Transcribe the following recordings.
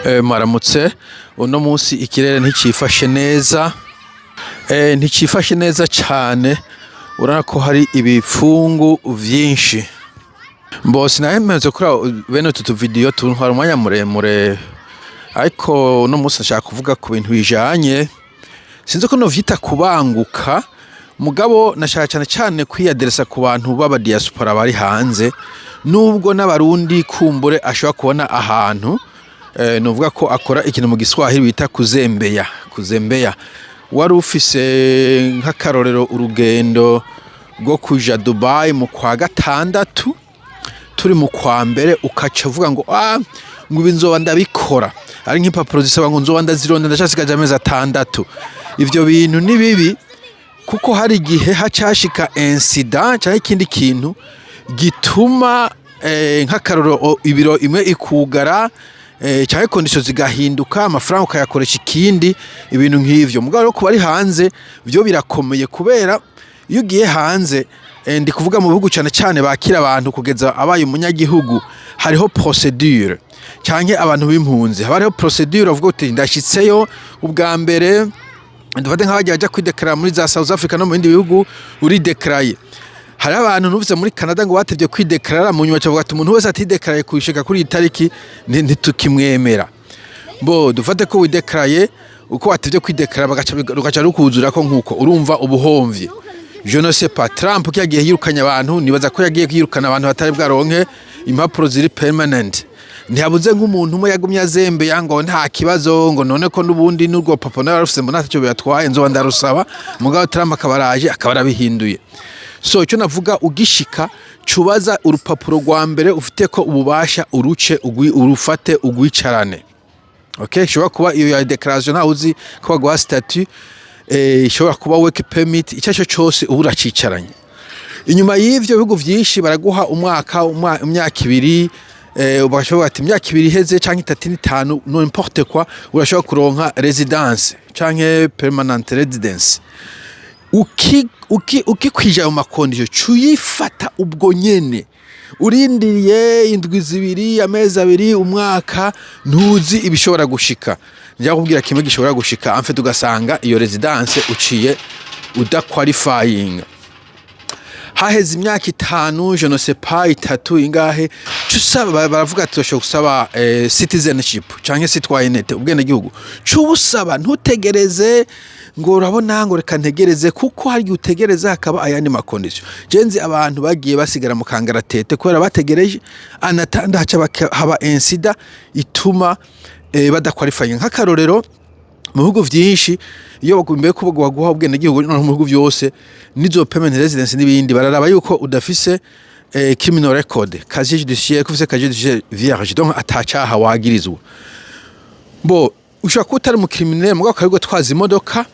Mwaramutse. Uno munsi ikirere nticifashe neza, nticifashe neza cane. Urabona ko hari ibipfungu vyinshi. Mbo sinahemeze kuri bene utu tuvidiyo tuntwara umwanya muremure, ariko uno munsi nshaka kuvuga ku bintu bijanye, sinzi ko novyita kubanguka, mugabo nashaka cane cane kwiyaderesa ku bantu b'aba diaspora bari hanze, nubwo n'Abarundi kumbure ashobora kubona ahantu novuga ko akora ikintu mu Giswahili bita kuzembeya. Kuzembeya, wari ufise nk'akarorero urugendo rwo kuja Dubai mu kwa gatandatu, turi mu kwa mbere, ukaca uvuga ngo ah, ngo ibi nzoba ndabikora ari nk'impapuro zisaba, ngo nzoba ndazironda, ndacasigaje amezi 6. Ivyo bintu ni bibi, kuko hari igihe hacashika incident canke ikindi kintu gituma nk'akarorero ibiro imwe ikugara, canke conditions zigahinduka, amafaranga ukayakoresha ikindi, ibintu nk'ivyo. Mugabo rero ku bari hanze vyo birakomeye, kubera iyo ugiye hanze, ndi kuvuga mu bihugu cane cane bakira abantu kugeza abaye umunyagihugu, hariho procédure, canke abantu b'impunzi haba hariho procédure. Uvuga uti ndashitseyo ubwa mbere, dufate nk'abagiye baja kwideklara muri za South Africa no mu bindi bihugu, uridekaraye. Hariho abantu numvise muri Canada ngo batevye kwideklarara, mu nyuma bavuga ati umuntu wese atidekaraye kushika kuri iyi tariki ntitukimwemera. Bo dufate ko widekaraye, uko watevye kwideklarara bagaca rugaca rukuzurako, nkuko urumva ubuhomvye. Je ne sais pas, Trump ko yagiye yirukanye abantu, nibaza ko yagiye yirukana abantu batari bwaronke impapuro ziri permanent. Ntihabuze nk'umuntu umwe yagumye azembeya ngo nta kibazo, ngo none ko n'ubundi n'urwo papa nawe arufise, mbona ntacyo bibatwaye, nzoba ndarusaba. Mugabo Trump akaba araje akaba arabihinduye. So icyo navuga, ugishika cubaza urupapuro rwa mbere ufite ko ububasha, uruce urufate ugwicarane. Okay, ishobora kuba iyo ya déclaration, ntawe uzi ko baguha statut, ishobora kuba work permit, icyo aricyo cyose uba uracicaranye. Inyuma y'ivyo bihugu vyinshi baraguha umwaka, imyaka 2, bagashobora ati imyaka 2 iheze canke 3 n'5, n'importe quoi, urashobora kuronka résidence canke permanent residence. Ukikwija ayo ma conditions, cuyifata ubwo nyene. Urindiriye indwi 2, amezi 2, umwaka, ntuzi ibishobora gushika. Njya kubwira kimwe gishobora gushika, en fait ugasanga iyo résidence uciye udaqualifying. Haheze imyaka 5, je ne sais pas, 3, ingahe, cusaba, baravuga ati urashobora gusaba citizenship canke citoyenneté, ubwenegihugu. Cubusaba, ntutegereze ngo urabona ngo reka ntegereze, kuko hari igihe utegereza hakaba ayandi ma conditions. Je nzi abantu bagiye basigara mu kangaratete kubera bategereje anatanda, haca haba incident ituma badaqualifying. Nk'akarorero, mu bihugu vyinshi iyo mbere ko baguha ubwenegihugu, no mu bihugu vyose n'izo permanent residence n'ibindi, bararaba yuko udafise criminal record, casier judiciaire, ko ufise casier judiciaire vierge, donc atacaha wagirizwa. Bo ushobora kuba utari mu criminel, mugabo ukaba gutwaza imodoka,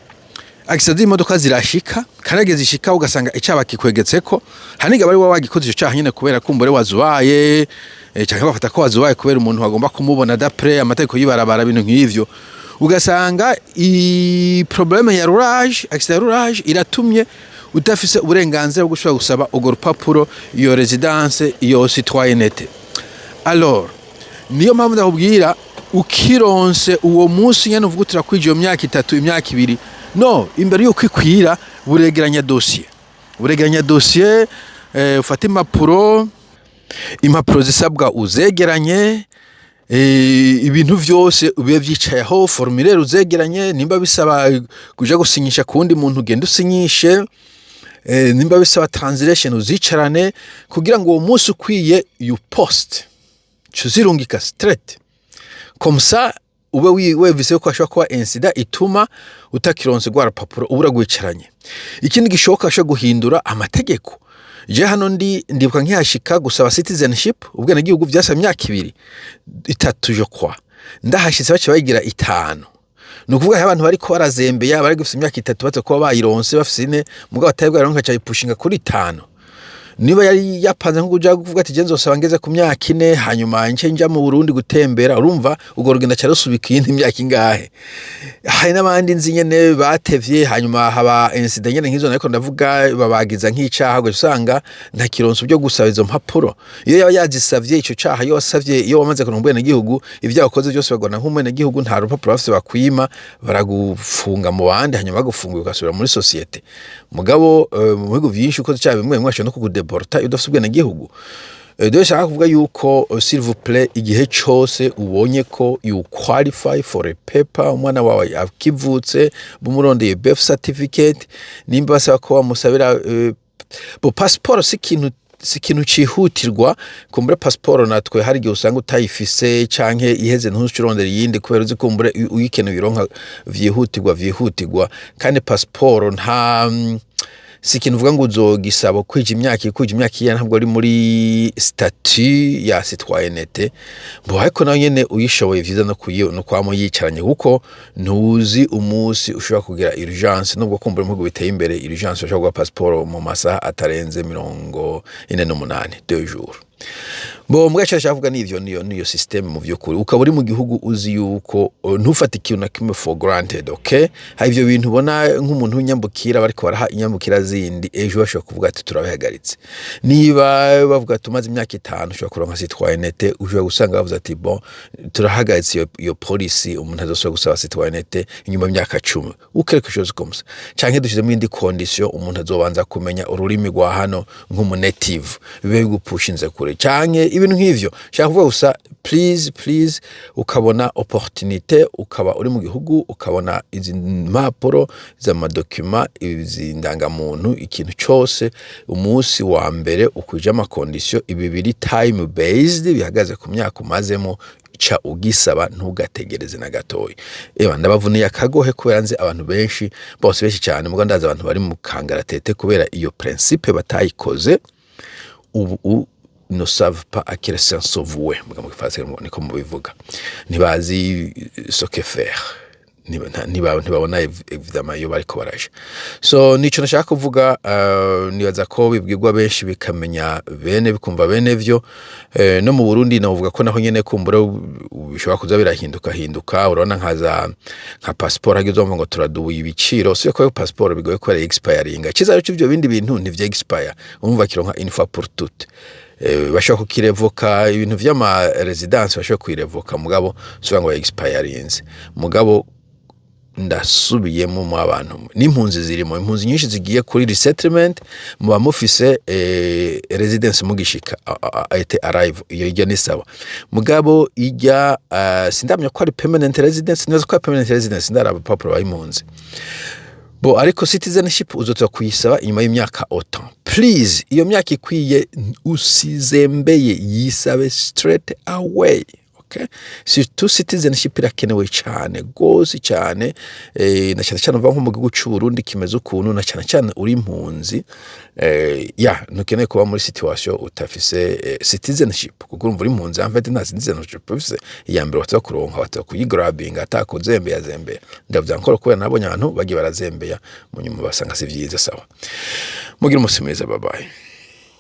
accident z'imodoka zirashika, karageze zishika ugasanga icaha kikwegetseko. Hari bari wagikoze ico caha nyene kubera kumbure wazubaye, canke bafata ko wazubaye kubera umuntu agomba kumubona d'après amategeko y'ibarabara, ibintu nk'ivyo. Ugasanga i problème ya roulage, accident ya roulage iratumye udafise uburenganzira bwo gushobora gusaba urwo rupapuro, iyo résidence, iyo citoyenneté. Alors niyo mpamvu ndakubwira, ukironse uwo munsi nyene uvuga uti urakwije iyo myaka 3, imyaka 2, no imbere yuko ikwira, buregeranya dossier, buregeranya dossier, ufate impapuro zisabwa uzegeranye, ibintu vyose ube vyicaye aho, formulaire uzegeranye. Nimba bisaba kuja gusinyisha ku wundi muntu, ugende usinyishe. Nimba bisaba translation, uzicarane, kugira ngo uwo munsi ukwiye, you post, cuzirungika straight. Comme ça ube wevise ko hashobora kuba incident ituma utakironse rwa rupapuro, uba uragwicaranye. Ikindi gishoboka, ashobora guhindura amategeko. Je hano ndi ndibuka nkihashika gusaba citizenship, ubwenegihugu, vyasaba imyaka 2, 3, je crois. Ndahashitse baca bayigira 5. Ni ukuvuga hariho abantu bariko barazembeya, bari gufise imyaka 3 baza kuba bayironse, bafise 4, mugabo batari bwaronke, baca bayipushinga kuri 5. Niba yari yapanze nko kuja kuvuga ati: "Je nzosaba ngeze ku myaka 4, hanyuma nce nja mu Burundi gutembera," urumva urwo rugendo aca rusubika iyindi myaka ingahe? Hari n'abandi nzi nyene batevye, hanyuma haba incident nyene nk'izo nariko ndavuga, babagiza nk'icaha, ugaca usanga nta kironso byo gusaba izo mpapuro. Iyo yaba yazisavye, ico caha, iyo wasavye, iyo wamaze kuronka ubwenegihugu, ivyo wakoze byose bagona nk'umwenegihugu, nta rupapuro bafise bakwima, baragufunga mu bandi, hanyuma bagufunguye ugasubira muri société. Mugabo mu bihugu vyinshi ukoze icaha bimwe bimwe bashobora no kugudeporta iyo udafise ubwenegihugu. Rero nshaka kuvuga yuko, s'il vous plaît, igihe cose ubonye ko you qualify for a paper, umwana wawe akivutse bumurondeye birth certificate, nimba basaba ko bamusabira bo passport, si ikintu cihutirwa. Kumbure passport natwe hari igihe usanga utayifise canke iheze, ntuce urondera iyindi kubera uzi kumbure uyikeneye uyironka vyihutirwa. Kandi passport nta si ikintu uvuga ngo uzogisaba kwija imyaka iya, ntabwo ari muri statut ya citoyenneté. Bo ariko nawe nyene uyishoboye, vyiza no kwama yicaranye, kuko ntuzi umunsi ushobora kugira urgence. Nubwo kumbura mu bihugu biteye imbere urgence ushobora guha passport mu masaha atarenze 48, 2 jours. Bo mbwa icyo nshaka kuvuga nivyo, niyo système. Mu vy'ukuri ukaba uri mu gihugu uzi yuko ntufate ikintu na kimwe for granted, okay? Hari ivyo bintu ubona nk'umuntu w'inyambukira bariko baraha inyambukira zindi, ejo bashobora kuvuga ati: "Turabihagaritse." Niba bavuga ati umaze imyaka 5 ushobora kuronka citoyenneté, ushobora gusanga bavuze ati: "Bon, turahagaritse iyo policy, umuntu azosubira gusaba citoyenneté inyuma y'imyaka 10," ou quelque chose comme ça, canke dushizemo indi condition, umuntu azobanza kumenya ururimi rwa hano nk'umu native, bibe bigupushinze kure, canke ibintu nk'ivyo. Nshaka kuvuga gusa, please, please, ukabona opportunité, ukaba uri mu gihugu, ukabona izi mpapuro z'ama documents, izi ndangamuntu, ikintu cose, umunsi wa mbere ukwije ama conditions, ibi biri time based, bihagaze ku myaka umazemo, ca ugisaba, ntugategereze na gatoya. Eba ndabavuniye akagohe kubera nzi abantu benshi bose, benshi cyane, muga ndazi abantu bari mu kangaratete kubera iyo principe batayikoze. Ubu ne savent pas à quel saint se vouer, muga mu Gifaransa niko mubivuga, ntibazi ce que faire, ntibabona évidemment iyo bariko baraja. So nico nashaka kuvuga. Nibaza ko bibwirwa benshi, bikamenya bene, bikumva bene vyo. No mu Burundi navuga ko naho nyene kumbura bishobora kuza birahinduka hinduka. Urabona nkaza nka passport hagize uzumva ngo turadubuye ibiciro, si ko passport bigoye kubera expiringa. Ciza rero ivyo bindi bintu ntivyo expire, urumva kironka une fois pour toutes. Bashobora kukirevoka, ibintu vy'ama résidence bashobora kuyirevoka, mugabo si ngo expirinze. Mugabo ndasubiyemo, mu abantu n'impunzi zirimo, impunzi nyinshi zigiye kuri resettlement, muba mufise residence mugishika at arrive, iyo ijya ni sawa. Mugabo ijya sindamenya ko ari permanent residence, neza ko ari permanent residence, ndaraba papuro y'impunzi bo. Ariko citizenship uzoza kuyisaba inyuma y'imyaka autant. Please, iyo myaka ikwiye usizembeye, yisabe straight away, okay? Surtout citizenship irakenewe cyane gose cyane, na cyane cyane uva nko mu gihugu cy'u Burundi kimeze ukuntu, na cyane cyane uri impunzi, ya ntukeneye kuba muri situation utafise citizenship, kuko urumva uri impunzi, en fait nta citizenship ufise. Iya mbere bataza kuronka, bataza kuyigrabinga atakuzembeya zembeya. Ndavuga nkora kubera nabonye abantu bagiye barazembeya, mu nyuma basanga si vyiza. Sawa, mugira umunsi mwiza, bye bye.